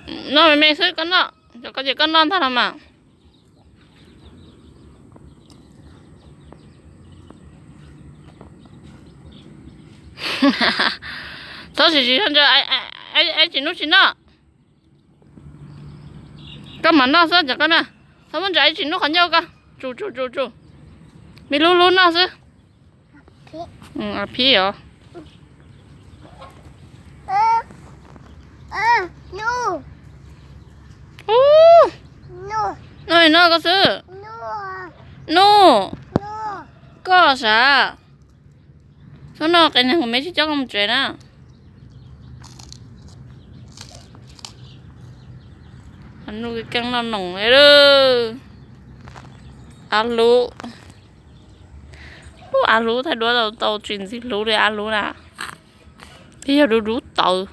Noj me me xwb koj noj, cov koj ces koj noj ntag los mas. Txhob sim sim ntsa, Ib Tsis Nub tsis noj. Koj mam noj xwb cov koj na. Txhob muab ntsa Ib Tsis Nub qhov ncauj koj. Tsum tsum tsum tsum. Me lub lub noj xwb. Phib os. Noj noj koj xwb. Nub, koj sav. Txhob noj qe neeg kuv me tsis coj koj mus tsev na. Nub keej noj noom li. Av lub, lub av lub thaij duab tau tsis ntxim hlub li av lub na. Twb yog dub dub tawv.